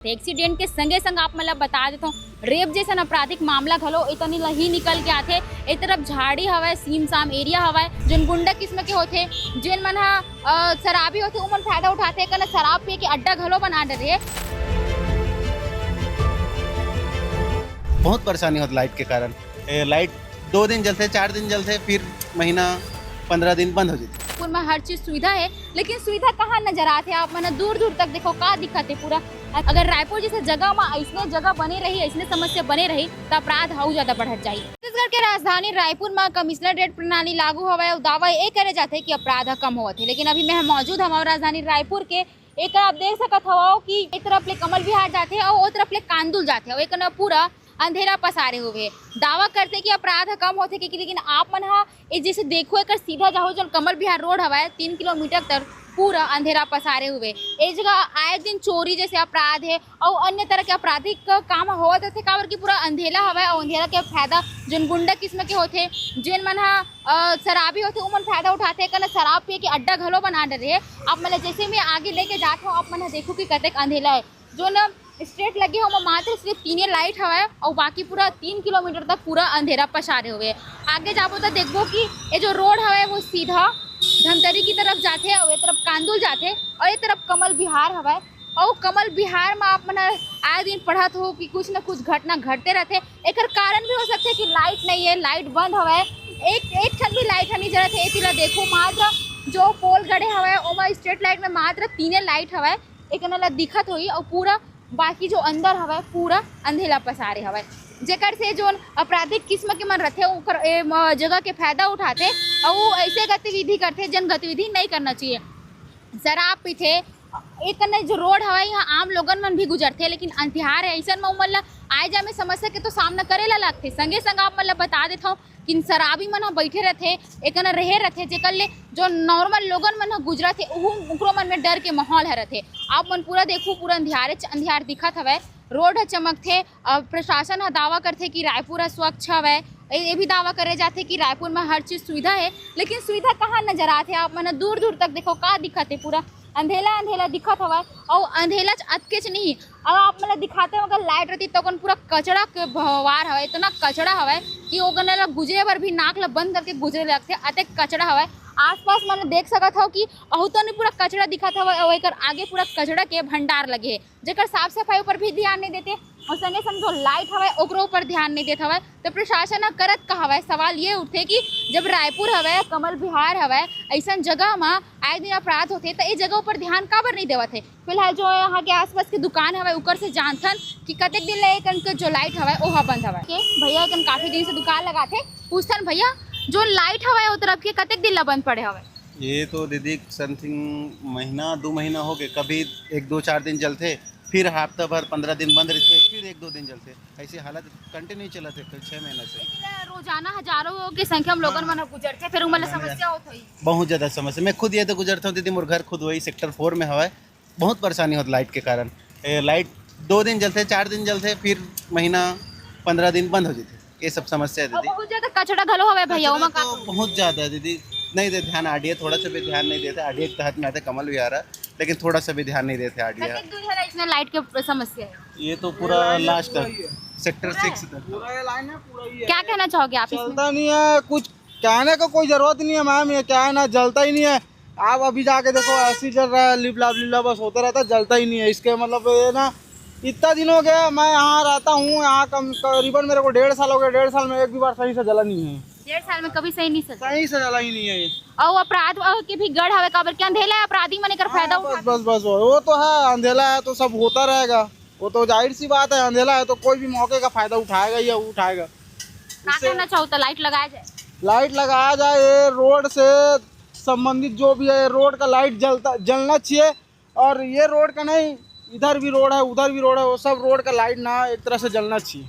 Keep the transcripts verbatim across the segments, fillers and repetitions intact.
Accident के संगे संग आप मन ला बता देथों, रेप जैसन आपराधिक मामला घलो एतनी ल ही निकल के आथे। ए तरफ झाड़ी हवय, सीम साम एरिया हवय, जोन गुंडा किस्म के होथे, जेन मन ह, अ, शराबी होथे, उमन फायदा उठाथे। एकन शराब पिए के अड्डा घलो बना डरे। बहुत परेशानी होत लाइट के कारण। ए, लाइट दो दिन जलथे, चार दिन जलथे, फिर महीना पंद्रह दिन बंद हो जाथे। रायपुर में हर चीज सुविधा है, लेकिन सुविधा कहाँ नजर आथे? आप मन दूर दूर तक देखो, का दिखत है पूरा। अगर रायपुर जैसे जगह में ऐसने जगह बने रही, ऐसने समस्या बने रही, तो अपराध अउ ज्यादा बढ़त जाही। छत्तीसगढ़ के राजधानी रायपुर में कमिश्नरेट प्रणाली लागू हवय, अउ दावा ये करे जाथे कि अपराध ह कम होवत हे, लेकिन अभी मैं मौजूद हमारे राजधानी रायपुर के। एक आप देख सकत हवव कि एक तरफ ले कमल विहार जाथे अउ ओ तरफ ले कांदुल जाथे, अउ एक न पूरा अंधेरा पसारे हुए। दावा करथे कि अपराध ह कम होथे, कि, लेकिन आप मन ह ए जैसे देखो, एकर सीधा जाहो, जोन कमल विहार रोड हवय, तीन किलोमीटर तक पूरा अंधेरा पसारे हुए। ए जगह आए दिन चोरी जैसे अपराध है अउ अन्य तरह के आपराधिक काम होवत रथे, काबर कि पूरा अंधेला हवय अउ अंधेला के फायदा जोन गुंडा किस्म के होथे, जेन मन ह, अ, शराबी होथे, उमन फायदा उठाथे। एकन शराब पिए के अड्डा घलो बना डरे हे। आप मन ल जैसे मैं आगे लेके जात हूँ, आप मन ह देखो कि कतेक अंधेला है। जोन स्ट्रेट लगे हो, ओमा मात्र सिर्फ तीने लाइट हवय अउ बाकी पूरा तीन किलोमीटर तक पूरा अंधेरा पसारे हुए। आगे जाबो त देखबो कि ये जो रोड हवय, वो सीधा धमतरी की तरफ जाथे अउ ये तरफ कांदुल जाथे अउ ये तरफ कमल विहार हवय। अउ कमल विहार म आप मन ह आए दिन पढ़त हो कि कुछ न कुछ घटना घटते रहथे। एकर कारण भी हो सकथे कि लाइट नहीं है, लाइट बंद हवय, एक, एक ठन भी लाइट ह नहीं जलत है। एती ला देखो, मात्र जो पोल गड़े हवय, ओमा स्ट्रेट लाइट में मात्र तीने लाइट हवय, एकन ला दिखत होही, अउ पूरा बाकी जो अंदर हवय, पूरा अंधेला पसारे हवय, जेकर से जोन आपराधिक किस्म के मन रथे, ओकर ए, म, जगह के फायदा उठाथे, अउ ऐसे गतिविधि करथे, जन गतिविधि नहीं करना चाहिए। शराब पीथे, एक कन्ने जो रोड हवय, यहाँ आम लोगन मन भी गुजरथे, लेकिन अंधियार है, ऐसन म उमन ला आए जाए में समस्या के तो सामना करे ला लगथे। संगे संग आप मन ला बता देथव कि शराबी मन ह बैठे रथे, एक कन्ने रहे रथे, जेकर ले जो नॉर्मल लोगन मन ह गुजरथे, उहू, उकरो मन में डर के माहौल ह रथे। आप मन पूरा देखू, पूरा अंधियारे च-, अंधियार दिखत हवय, रोड ह चमकथे। अब प्रशासन ह दावा करथे कि रायपुर ह स्वच्छ हवय, ये, ये भी दावा करे जाथे कि रायपुर में हर चीज सुविधा है, लेकिन सुविधा कहाँ नजर आथे? आप मन ह दूर दूर तक देखो, का दिखत है, पूरा अंधेला अंधेला दिखत हवय। अउ अंधेला च अतकेच नहीं, अगर आप मन ल दिखाते हो, अगर लाइट रहती तो ओकन पूरा कचरा के बवार हवय, इतना कचरा हवय कि ओकन ल गुजरे बर भी नाक ल बंद करके गुजरे लगथे, अतेक कचरा हवय। आसपास मन देख सकत हो कि अहू तो नहीं, पूरा कचरा दिखत हवय, अउ एकर आगे पूरा कचरा के भंडार लगे हे, जेकर साफ सफाई ऊपर भी ध्यान नहीं देते, और संगे संग जो लाइट हवय ओकरो ऊपर ध्यान नहीं देत हवय। तो प्रशासन ह करत का हवय? सवाल ये उठथे कि जब रायपुर हवय, कमल विहार हवय, ऐसन जगह म आए दिन अपराध होथे, त ए जगह ऊपर ध्यान काबर नहीं देवत हे? फिलहाल जो यहाँ के आसपास के दुकान हवय, उकर से जानथन कि कतेक दिन ले एकन के जो लाइट हवय, ओहा बंद हवय। के भैया, एकन काफी दिन से दुकान लगाथे, पूछथन, "भैया, जो लाइट हवय, ओ तरफ के कतेक दिन ला बंद पड़े हवय?" ये तो दीदी, समथिंग महीना, दू महीना हो गए। कभी एक दो चार दिन जलथे, फिर हफ्ता भर, पंद्रह दिन बंद रहिथे, फिर एक दो दिन जलथे। ऐसे हालत कंटिन्यू चलत हे छः महीना से। लेकिन रोजाना हजारों के संख्या में लोगन मन गुजरथे, फिर उमन ला समस्या होत होही। बहुत ज़्यादा समस्या। मैं खुद ये तो गुजरता हूँ दीदी, मोर घर खुद वही सेक्टर फोर में हवय। बहुत परेशानी होत लाइट के कारण। ए, लाइट दो दिन जलथे, चार दिन जलथे, फिर महीना पंद्रह दिन बंद हो जाथे। ये सब समस्या है अउ दीदी। बहुत ज्यादा कचरा घलो हवे भैया, कचरा ओमा का तो करूँ? बहुत ज्यादा है दीदी, नहीं दे ध्यान आरडीए, थोड़ा सा भी ध्यान नहीं देते। आरडीए के तहत में आते, कमल विहार है, लेकिन थोड़ा सा भी ध्यान नहीं देते आरडीए। कतेक दूर है इसमें लाइट के समस्या है? ये तो पूरा लास्ट है, सेक्टर सिक्स तक। पूरा ये लाइन है, पूरा ये क्या है। कहना चाहोगे आप इसमें? चलता नहीं है कुछ, कहने का कोई जरूरत नहीं है मैम। ये क्या है ना, जलता ही नहीं है। आप अभी जाके देखो, ऐसे ही जल रहा है, लिप लाप लिप लाप बस होता रहता है, जलता ही नहीं है। इसके मतलब ये ना, इतना दिन हो गया मैं यहाँ रहता हूँ, यहाँ कम, करीबन मेरे को डेढ़ साल हो गया, डेढ़ साल में एक भी बार सही से जला नहीं है। डेढ़ साल में कभी सही नहीं सजा? सही से जला ही नहीं है ये। अउ अपराध के भी गढ़ हवे, काबर के अंधेला है, अपराधी मन एकर फायदा हाँ, बस उठाथे। बस बस, वो तो है, अंधेला है तो सब होता रहेगा। वो तो जाहिर सी बात है, अंधेला है तो कोई भी मौके का फायदा उठाएगा ही उठाएगा। क्या इससे कहना चाहो तो लाइट लगाया जाए? लाइट लगाया जाए, ये रोड से संबंधित जो भी है, रोड का लाइट जलता, जलना चाहिए। और ये रोड का नहीं, इधर भी रोड है, उधर भी रोड है, वो सब रोड का लाइट ना एक तरह से जलना चाहिए,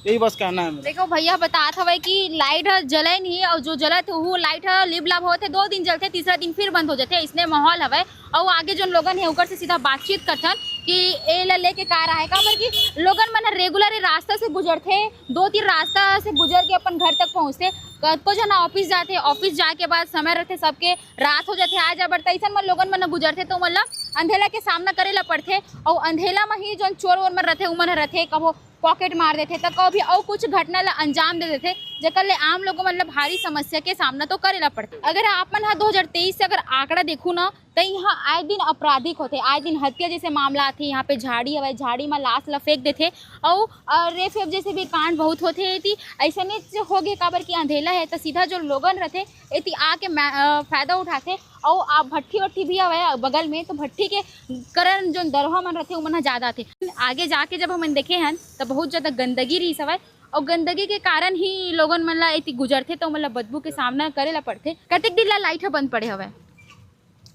यही बस कहना है मेरा। देखो भैया, बतात हवय कि लाइट ह जले नहीं, और जो जलत वो लाइट ह लिब लब होते, दो दिन जलते, तीसरा दिन फिर बंद हो जाते, इसने माहौल हवय। और आगे जो लोगन है, ओकर से सीधा बातचीत करथन कि एला लेके का रहा है, काबर कि लोगन मन ह रेगुलर ए रास्ता से गुजरथे, दो तीन रास्ता से गुजर के अपन घर तक पहुंचथे। कतको झन ऑफिस जाथे, ऑफिस जाए के बाद समय रथे, सबके रात हो जाथे आए जाए बर, त अइसन म लोगन मन ह गुजरथे, तो ओमन ल अंधेला के सामना करे ला पड़थे। अउ अंधेला म ही जोन चोर वोर मन रथे, उमन ह रथे, कभो पॉकेट मार देथे, त कभी अउ कुछ घटना ला अंजाम दे देथे, जेकर ले आम लोगन मन ला भारी समस्या के सामना तो करे ला पड़थे। अगर आप मन ह दो हज़ार तेईस से अगर आंकड़ा देखू ना, त इहाँ आए दिन आपराधिक होथे, आए दिन हत्या जैसे मामला आथे। यहाँ पे झाड़ी हवय, झाड़ी म लाश ला फेंक देथे, अउ, अ, रेप वेप जैसे भी कांड बहुत होथे। एती अइसने च होगे, काबर कि अंधेला है, त सीधा जो लोगन रथे, एती आके मै-, अ, फायदा उठाथे। अउ आप भट्ठी वट्ठी भी हवय बगल में, तो भट्ठी के कारण जो दरोहा मन रथे, उमन ह ज्यादा आथे। आगे जाके जब हमन देखे हन, त बहुत ज्यादा गंदगी रहिस हवय, अउ गंदगी के कारण ही लोगन मन ला एती गुजरथे, तो ओमन ला बदबू के सामना करे ला पड़थे। कतेक दिन ला लाइट ह बंद पड़े हवय?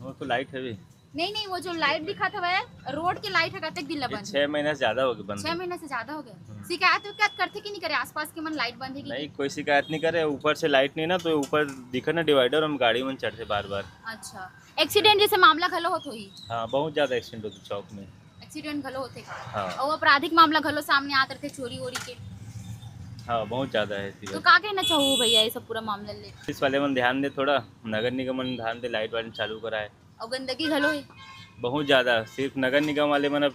वो तो लाइट है भी। नहीं, नहीं, वो जो लाइट दिखत हवय, रोड के लाइट ह, कतेक दिन ले ये बंद छह हे? महीना से ज्यादा हो गए बंद छह है। महीना से ज्यादा हो गए। हम्म। शिकायत विकायत करथे कि नहीं करे आसपास के मन, लाइट बंद हे कि नहीं, नहीं? कोई शिकायत नहीं करे। ऊपर से लाइट नहीं ना, तो ऊपर दिखा ना डिवाइडर, हम गाड़ी में चढ़ते बार बार। अच्छा, एक्सीडेंट जैसे मामला घलो होत होही? हाँ, बहुत ज्यादा एक्सीडेंट होते चौक में। एक्सीडेंट घलो होते का? हाँ। और आपराधिक मामला घलो सामने आत रहते, चोरी वोरी के? हाँ, बहुत ज्यादा है इसी तो बार। का कहना चाहू भैया, ये सब पूरा मामला ले? पुलिस वाले मन ध्यान दे थोड़ा, नगर निगम मन ध्यान दे, लाइट वाइट चालू कराए। और गंदगी घलो है? बहुत ज्यादा। सिर्फ नगर निगम वाले मन अब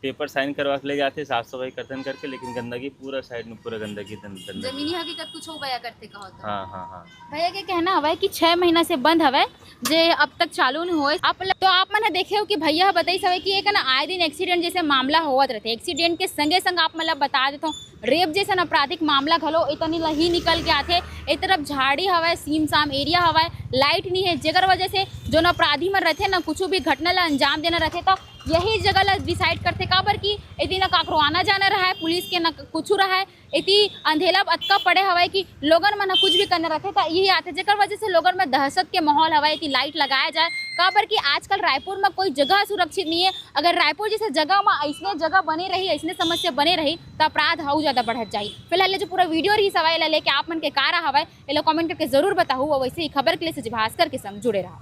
पेपर साइन करवा के ले जाते, साफ सफाई करतन करके, लेकिन गंदगी पूरा साइड में, पूरा गंदगी, गंद-, गंदगी। जमीनी हकीकत कुछ हो गया करते कहो तो। हाँ, हाँ, हाँ। भैया के कहना हवय कि छह महीना से बंद हवय, जे अब तक चालू नहीं होए। आप ल-, तो आप मन ह देखे हो कि भैया ह बताइस हवय कि एक ना आए दिन एक्सीडेंट जैसे मामला होवत रहते। एक्सीडेंट के संगे संग आप मन ल बता देथों, रेप जैसन आपराधिक मामला घलो एतनी ल ही निकल के आथे। ए तरफ झाड़ी हवय, सीम साम एरिया हवय, लाइट नहीं है, जेकर वजह से जोन अपराधी मन रहथे ना, कुछ भी घटना ला अंजाम देना रहथे, तो यही जगह ला डिसाइड करथे, काबर कि एती ना काकरो आना जाना रहा है, पुलिस के ना कुछ रहा है। एती अंधेला अतका पड़े हवय कि लोगन मन ह कुछ भी करना रहथे, त यही आथे, जेकर वजह से लोगन में दहशत के माहौल हवय कि लाइट लगाया जाए, काबर कि आजकल रायपुर में कोई जगह सुरक्षित नहीं है। अगर रायपुर जैसे जगह में अइसने जगह बने रही, अइसने समस्या बने रही, त अपराध अउ ज्यादा बढ़त जाही। फिलहाल ये जो पूरा वीडियो रहिस हवय, एला लेके आप मन के का राय हवय, एला कमेंट करके जरूर बताहू। और वैसे ही खबर के लिए सच भास्कर के संग जुड़े रहा।